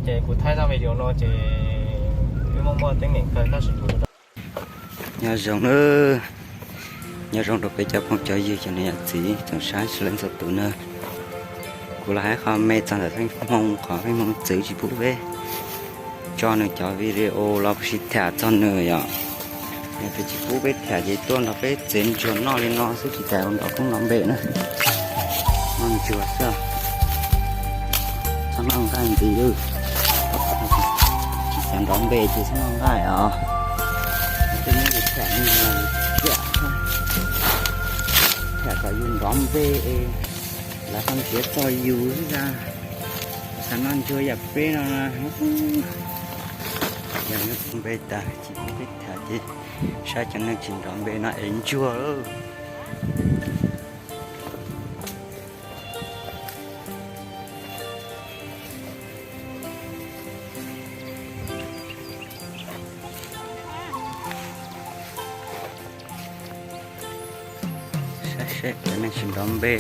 Ces kuv thaij zaj video no ces wb muaj muaj teeb meem kawg tab sis kuv Nyob zoo nawb, nyob zoo rau peb cov phooj cov ywg cov niam cov txiv tsoom saib txhua leej txhua tus nawb. Kuv los hais qhov me txog ntawm Feej Hmoo, qhov Feej Hmoo txwv tsis pub peb tso nws cov video los puas sib tham txog nws yom. Nws tsis pub peb tham ces tuaj nrog peb txiav ntsuag noj li no xwb tsis tas ua nrov koob nrov npe na. Noj ntsuag xwb, txhob noj nqaij nti lawm. Tsis xav nrov npe ces txhob noj nqaij os. Tej neeg tham tham kom yus nrov npe es lawv ho nrhiav txog yus xwb. Txhob noj ntsuag yam peb no na. Yog npe tas tsis pub peb tham ces saib cov neeg tsis nrov npe no es ntsuag lawm. Saib seb cov neeg tsis nrov npe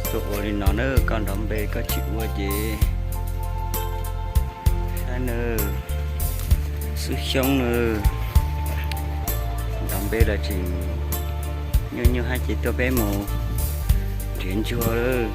tuaj ua li no na, koj nrov npe koj tsis ua ces saib nws xwb xyoob nws. Nrov npe los tseem nyuaj nyuaj hab ces tuaj peb mus nrhiav ntsuag lawm.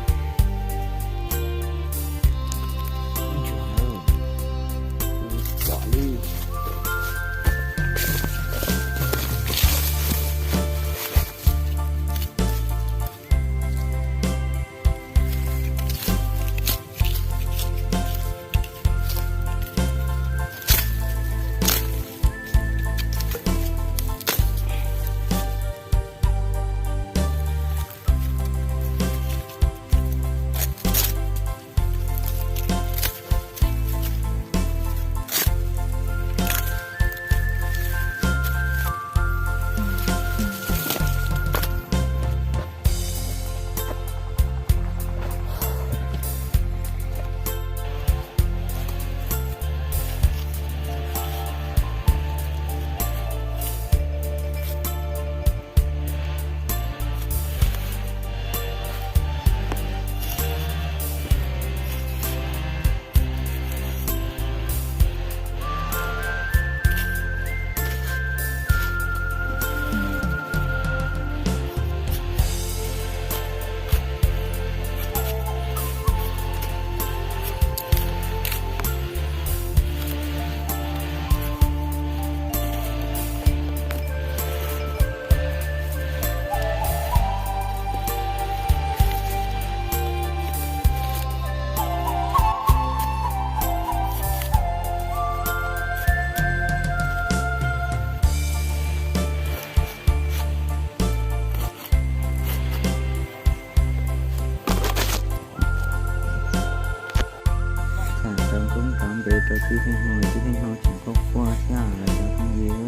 Tham rau koob rov npe rau tib neeg no, tib neeg no tseem quaj quaj xwb lawm cov phooj ywg.